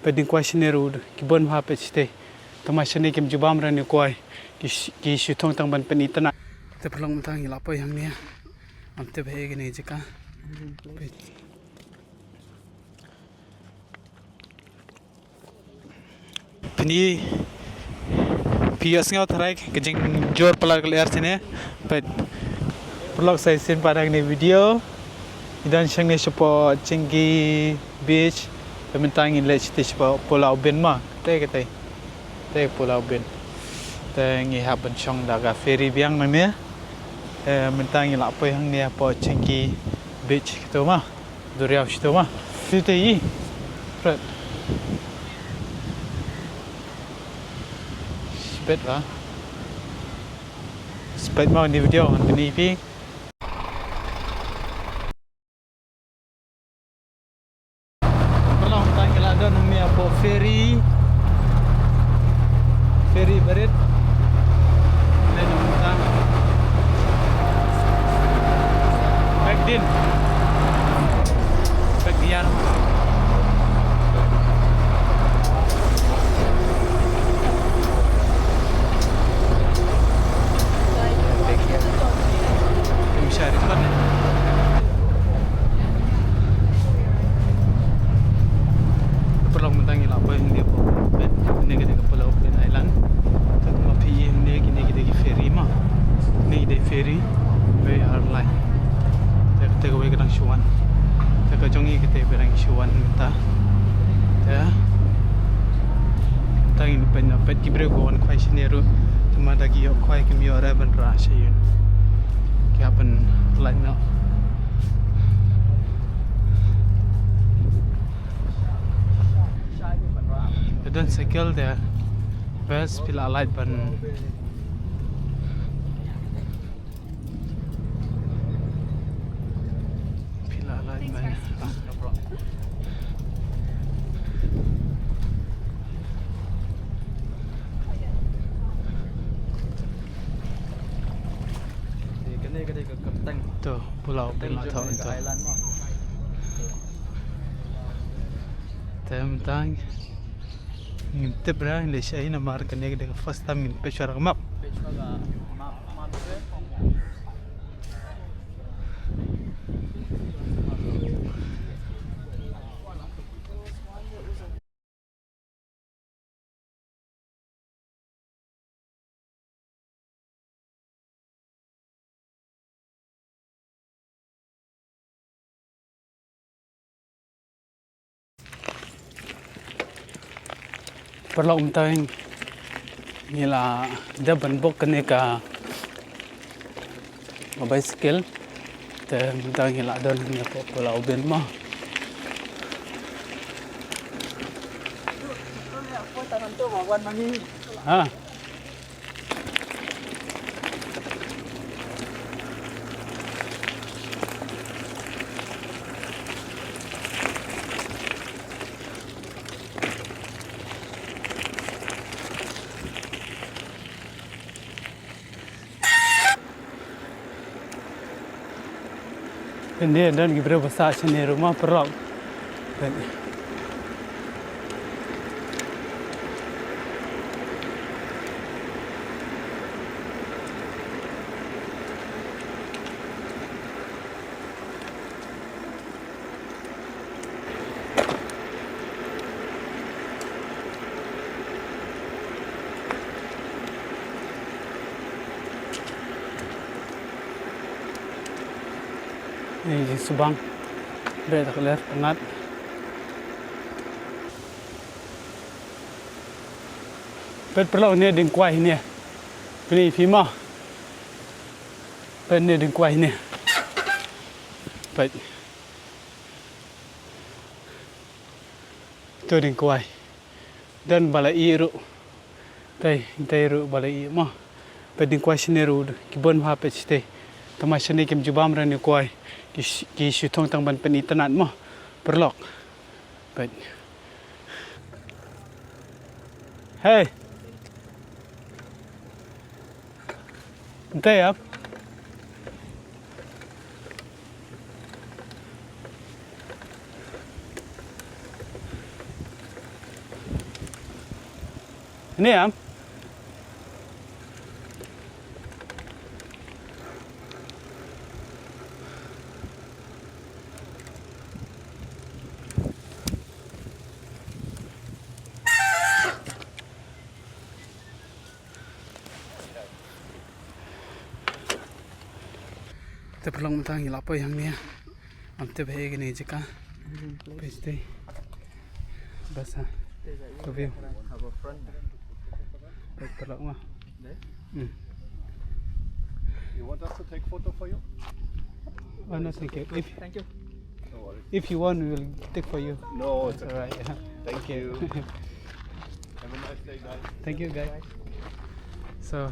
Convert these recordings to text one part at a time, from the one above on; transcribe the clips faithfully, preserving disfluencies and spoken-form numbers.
Peit ding kwai shane ruh ki bun bha peit shatei. Tangba shane kim ju bam re ne kwai. Ki sh-, ki shu thung tang ban pyni tang. Te paralok mynta ngi la poi hangne. Ngam tip hi kane ka jaka. Peit. Peit, phi ïohsngew tharai ka jingjur palat ka lyer shane. Peit, paralok, sa shisien pat ha kane ka video. Ngi don shane shapoh Chinky Beach. Te mynta ngin leit shatei shapoh Pulau Ubin mo. Te katei. Te Pulau Ubin. Te ngi hap ban shong da ka ferry biang nangne. Te mynta ngi la poi hangne hapoh Chinky Beach kato mo. Duriaw shito mo. Shatei i. Peit. Spet ba. Spet mo ni video ngan pyni phi. Paralok, mynta ngi la don hangne hapoh ferry. Ferry barit. Leit noh mynta. Peit din. Peit diar. Paralok, mynta ngi la poi hangne hapoh Ubin, hangne ka dei ka Pulau Ubin Island. Te kumba phi ïohi hangne, kine ki dei ki ferry mo. Kine ki dei ferry, ferry ar lai. Te kawei ka dang shu wan. Te ka jong ngi kawei ka dang shu wan mynta. Te mynta ngin peit noh, peit ki briew ki wan khwai shane ruh. Tangba da ki ïoh khwai kim ïoh re ban rah sha ïing. Ki hap ban lait noh. Ka don cycle te best, phi lah lait ban, phi lah lait ban. To, Pulau Ubin la thoh to. Te mynta ngim tip re ngi leit shaei namar kane ka dei ka first time ngin peit shuwa ka map. Paralok, mynta ngi la dep ban book kane ka bicycle. Te mynta ngi la don hangne hapoh Pulau Ubin mo. Ha. Peit, don ki briew ba sah shane ruh mo, paralok. Ni jingsubang. Beh, da ka lyer pyngngad. Peit paralok, ne ding kwai ne. Pyni phi mo. Peit ne ding kwai ne. Peit. To ding kwai. Don ba la ïeh ruh. Tei, tei ruh ba la ïeh mo. Peit ding kwai shane ruh ki bun bha peit shatei. Tangba shane kim ju bam re ne kwai. Ki sh-, ki shu thung tang ban pyni tang mo. Paralok. Peit. Hey. Nte ap. Niam. Te paralok mynta ngi la poi hangne. Ngam tip hi kane jaka. Poi te. Basa. Ka view. Poi paralok ma. Hmm. You want us to take photo for you? Oh, no, thank you. If, thank you. No worries. If you want, we will take for you. No, it's okay. All right. Thank you. Have a nice day, guys. Thank you, guys. So,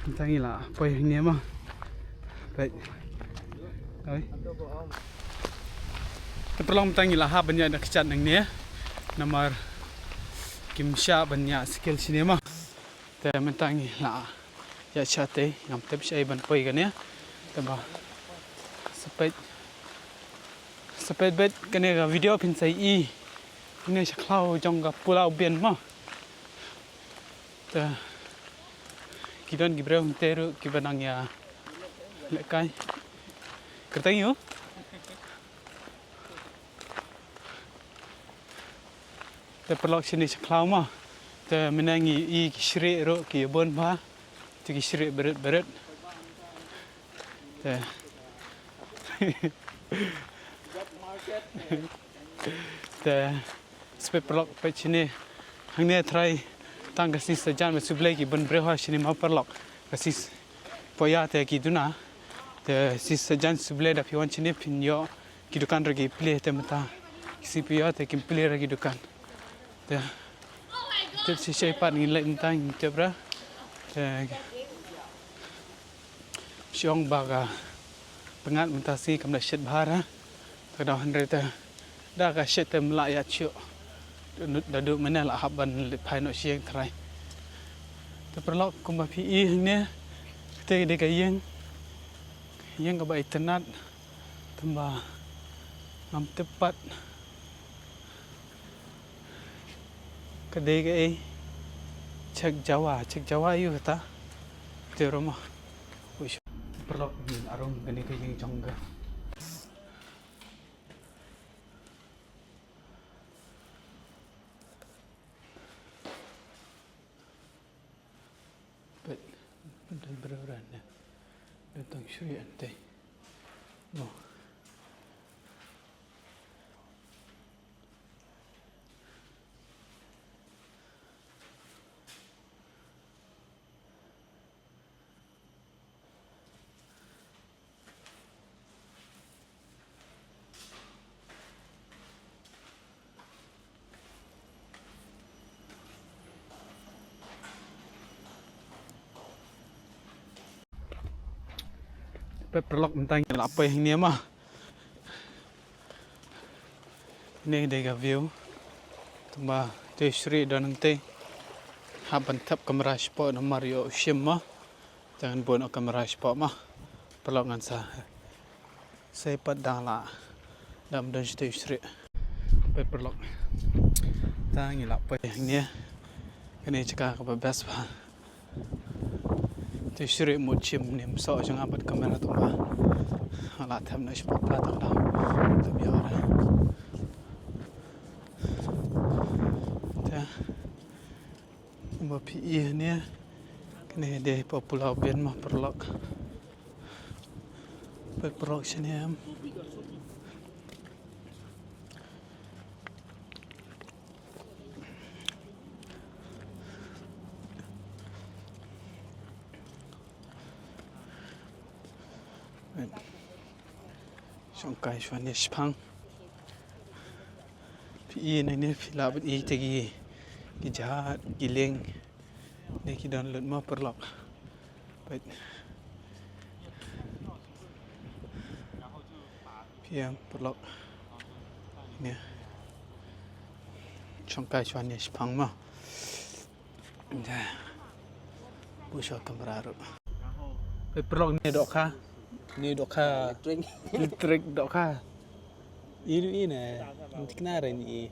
mynta ngi la poi hangne ma. Peit. Oi. Te paralok mynta ngi la hap ban ïa da kjat nangne. Namar kim shah ban ïa skil shane ma. Te mynta ngi la ïa shah te, ngam tip shaei ban poi kane. Te ba sa peit, sa peit beit kane ka video phin sa ïohi. Kane sha khlaw jong ka Pulau Bian ma. Te ki don ki briew hangte ruh kiba nang ïa lehkai. Kyrteng ïa u? Te paralok shane sha khlaw ma. Te mynne ngi ïohi ki shrieh ruh ki bun bha. Te ki shrieh bret bret. Te. Te. Sa peit paralok peit shane. Hangne trai tang ka sngi Saitjaiñ bad Sublei ki bun briew ha shane ma paralok. Ka sngi Poh ïa te ki duna. Te sngi Saitjaiñ Sublei da phi wan shane phin ïoh ki dukan ruh ki plie te mynta. Ki sngi Poh ïa te kim plie ruh ki dukan. Te tip shi shi pat ngin leit mynta ngin tip ruh. Te shu ong ba ka pyngngad mynta sngi kam da shet bha ruh. Te ka daw hynrei te da ka shet te ym lah ïa shuh. Da duh mynne la hap ban leit phai noh sha ïing trai. Te paralok kumba phi i hangne. Kata ka dei ka ïing. Ïing kaba itynnad. Tangba ngam tip pat. Ka dei kaei. Chek Jawa, chek Jawa aïu kata. Te roma. Uish. Paralok ngin arung kane ka ïing jong ka. Peit, peit, peit, peit, peit, peit, tang shui ante. Mo. Peit paralok, mynta ngi la poi hangne ma. Kane ka dei ka view. Tangba te u shrieh don hangtei. Hap ban thep kamera shapoh namar ïoh u shim ma. Te ngan bun o kamera shapoh ma. Paralok ngan sa. Sa ïa pat dang la. Dang don shatei u shrieh. Peit paralok. Te ngi la poi hangne. Kane jaka kaba best bha. Te u shrieh mut shim nim soh jong nga bad kamera tangba. Nga la thep noh shapoh pla tang dang. Te biang re. Te. Ba phi i hangne. Kane dei pa Pulau Bian ma paralok. Peit paralok shane em. Shongkai shuwa ne shipang. Phi i ne ne phi lah ban i te ki, ki jhat, ki lieng. Ne ki don lut mo paralok. Peit. Phi em paralok. Ne. Shongkai shuwa ne shipang mo. Da. Buh shuwa kamera ruh. Peit paralok ne dohkha. Ne dohkha. Electric. Electric dohkha. Inu ine. Ntikna re ni.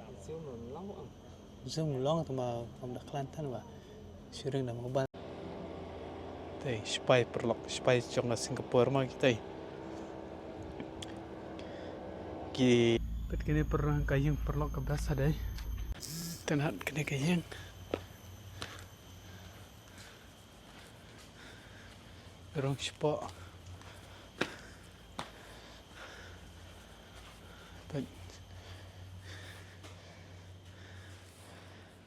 Zoom long tama kam da klan tan ba. Siring da mo ban. Te sipai paralok, sipai jong ka Singapore ma kitai. Ki pet kini per ka ïing paralok ka best ha dei. Ten hat kini ka ïing. Rong sipa. Pet.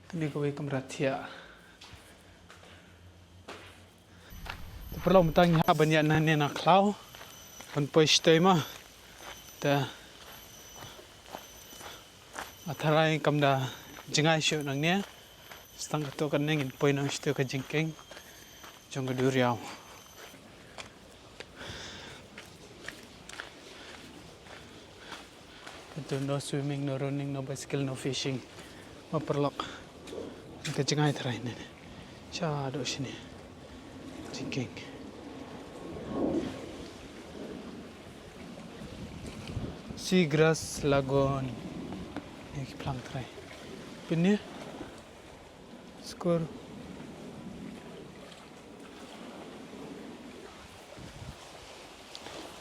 Kani kawei kamra thiah. Te paralok mynta ngi hap ban ïaid na ne na khlaw ban poi shatei ma. Te a tharai kam da jngai shuh nangne. Sa tang katto katne ngin poi noh shatei ka jingkieng jong ka duriaw. Ito, no swimming, no running, no bicycle, no fishing. Ma paralok. Ka jngai tharai ne. Shaduh shini. Jingkieng. Seagrass Lagoon. Ïa ki phlang tharai. Pynne. Skur.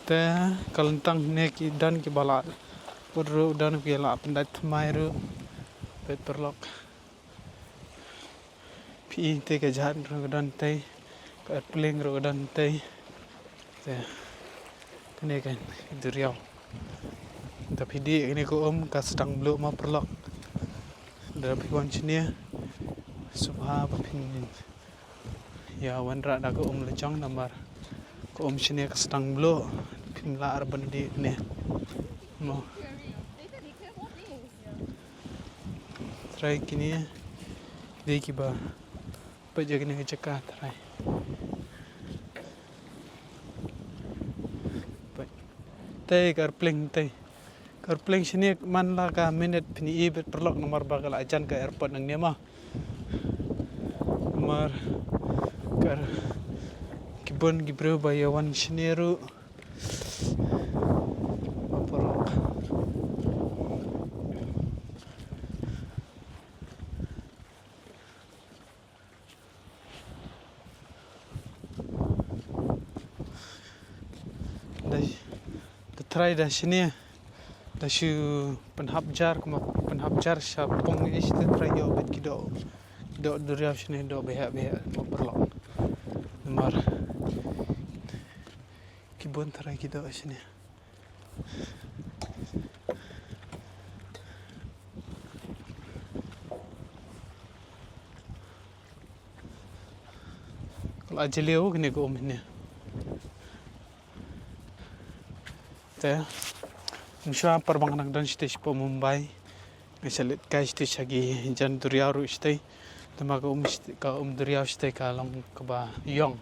Te ka lyntang ne ki don kiba la put ruh, don ki la pyndait thymmai ruh. Peit paralok. Phi i te ka jahaj ruh ka don tei, ka airplane ruh ka don tei. Te kane ka duriaw. Da phi dih kane ka um ka sdang bluh ma paralok. Da phi wan shane sngewbha ba phin ïa wanrah da ka um la jong namar ka um shane ka sdang bluh. Phin lah ruh ban dih kane. Mo. Trai kine dei kiba Peit ïa kane ka jaka trai. Peit. Tei ka airplane tei. Ka airplane shane man la ka minit phin i beit paralok namar ba ka la jan ka airport nangne ma. Namar ka ki bun ki briew ba ïa wan shane ruh. Ba paralok. Da, da trai da shane da shu pynhap jar, kumba pynhap jar sha pung ïa shi, da trai ïoh beit ki doh, ki doh duriaw shane, doh bha bha ma paralok. Namar ki bun trai ki doh shane. Ka la jylliew kane ka um hangne. Te mynshuwa por ba nga dang don shatei shapoh Mumbai, nga shu leit kai shatei sha ki jan duriaw ruh shatei. Te ma ka um shatei, ka um duriaw shatei ka long kaba ïong.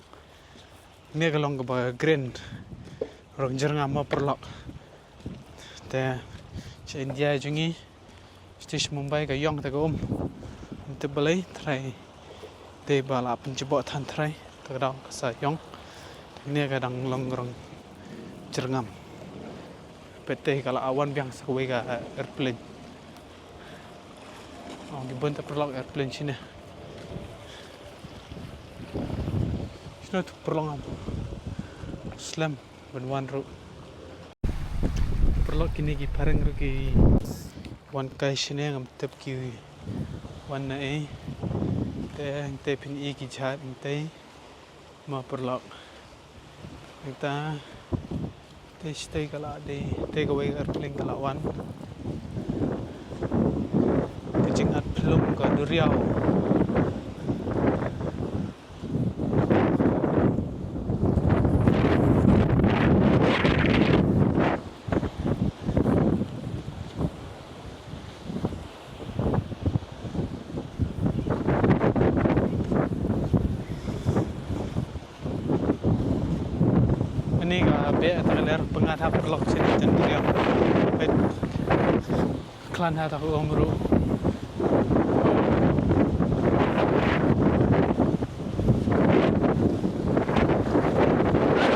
Kane ka long kaba green, rong jyrngam ma paralok. Te sha India jong ngi, shatei sha Mumbai ka ïong te ka um. Ym tip balei, trai dei ba la pynjubok than trai, te ka dang ka sa ïong. Te kane ka dang long rong jyrngam. Peit te ka la wan biang sa kawei ka airplane. Ong ki bun te paralok airplane shane. Shano tu paralok ngam slem ban wan ruh. Paralok kine ki phareng ruh ki wan kai shane, ngam tip ki wan na ei. Te, te phin i ki jahaj te. Ma paralok. Nangta te shatei ka la dei, te kawei ka airplane ka la wan. Ka jingat phyllung ka duriaw. Ani ka beh ta ka ler pyngat ha paralok sini jan duriaw. Peit. Klan ha ta ka um ruh.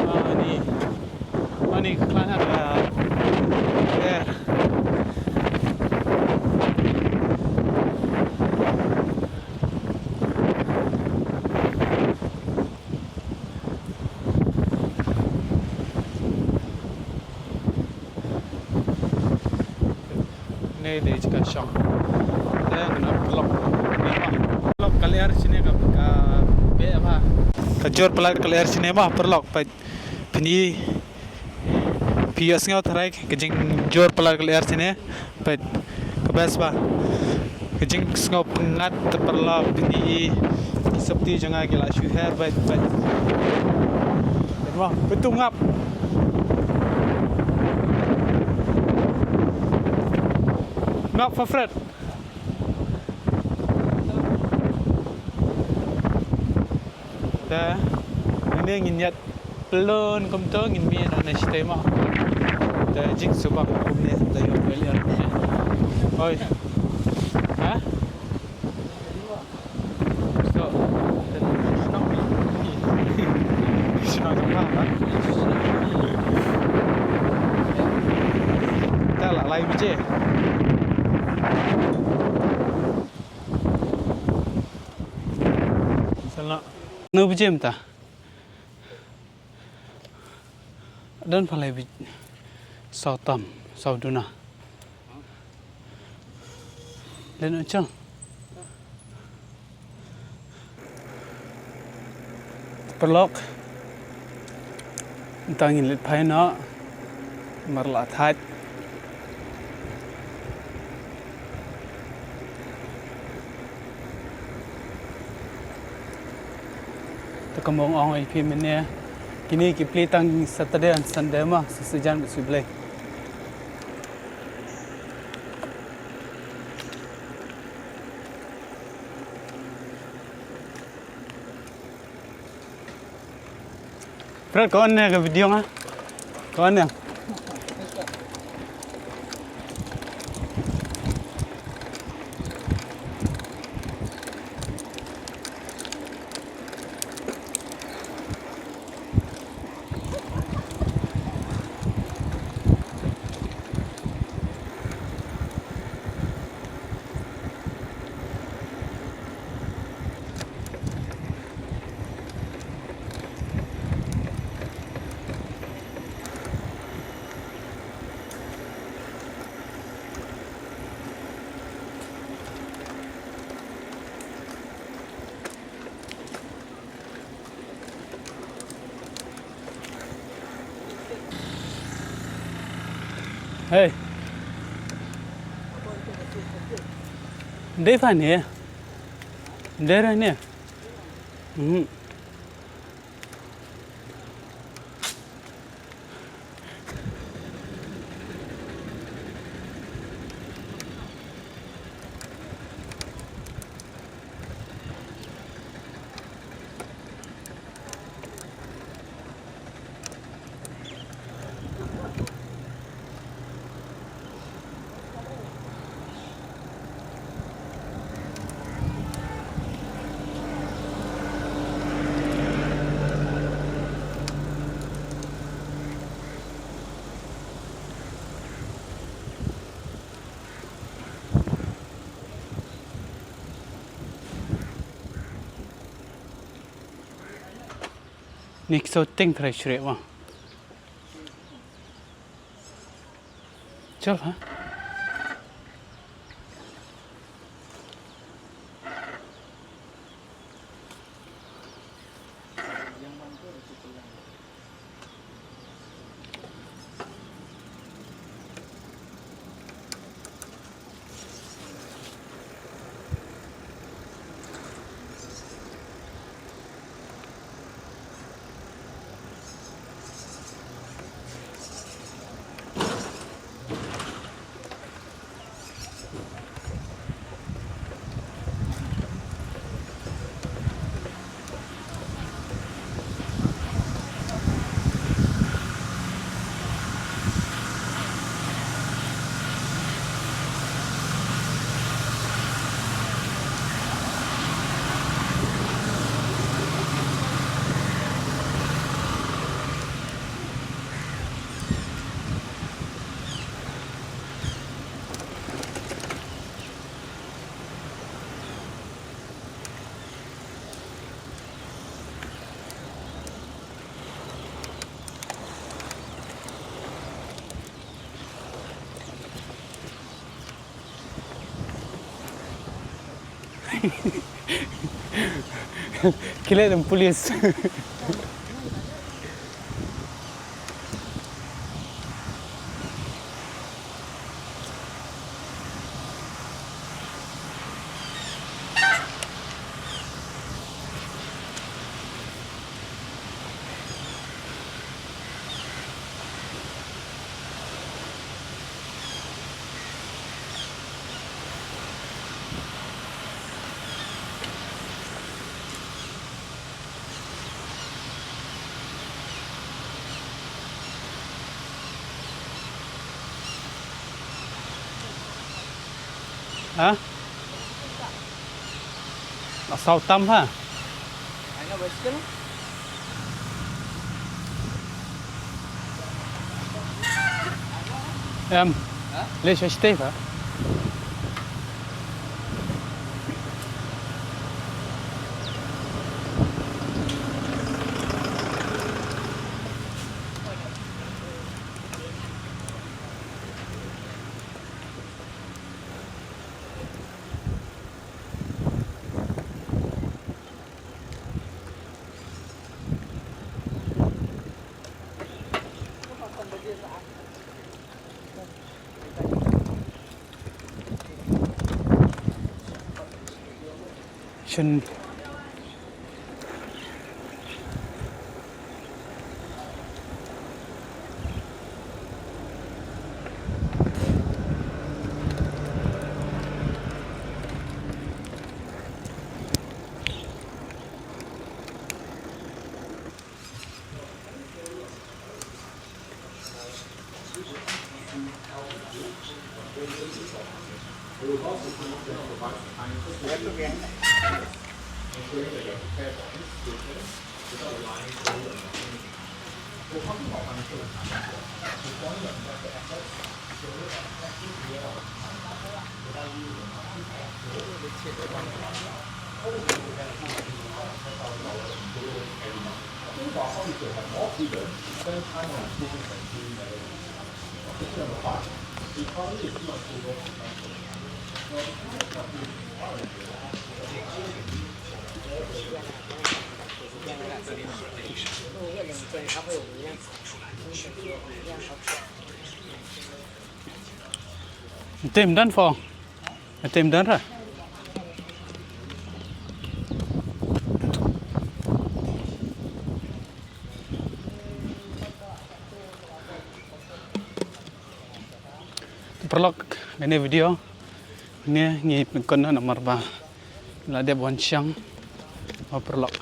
Ani. Ani ka klan ha ka ler. Dei jaka shong. Te ngan ap paralok. Paralok ka lyer shane ka, ka beh bha. Ka jor palat ka lyer shane mo paralok. Peit phin i. Phi ïohsngew tharai ka jingjor palat ka lyer shane. Peit ka best bha. Ka jingsngew pyngngad paralok phin i. Sopti jong nga ki la shu her peit peit. Peit mo, peit tu ngap. Ngap fa Fred. Te, nangne ngin ïaid pyllun kumto ngin mih na ne shatei mo. Te jingsubak kumne te ïoh bel ïa. Oi. Ha? So, te shnong. Shnong jong nga, ha? Te la lai bije. Salna. Nau bije mynta. Don phalai bije. Saw tam, saw duna. Len u chang. Paralok. Tang ngin leit phai noh. Mar la thait. Te kumba ong ïa phi mynne. Kine ki plie tang Saturday and Sunday mo, sa shu jan bad shu Blei. Fred, ka on ne ka video nga? Ka on ne? Hey. Dei fa ne? Dei ra ne? Mhm. Ni ki so ting trai shre wa. Chal ha. Ki leh ïa u police. Ha? La saw tam ha. Em. Leh sha shtei ha. Shen. Tem dan fo. Tem dan ra. Paralok, kane video ne ngi pynkut noh namar ba la dep wan shang. O paralok.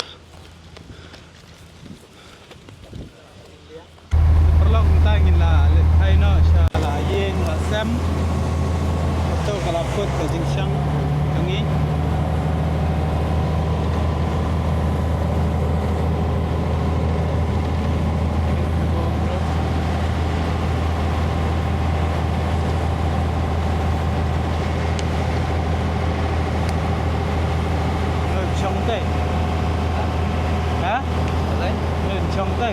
Paralok, mynta ngin la leit phai noh sha la ïing la sem. Kato ka la put ka jingshang jong ngi. Leit shong te. Ha? Leit shong te.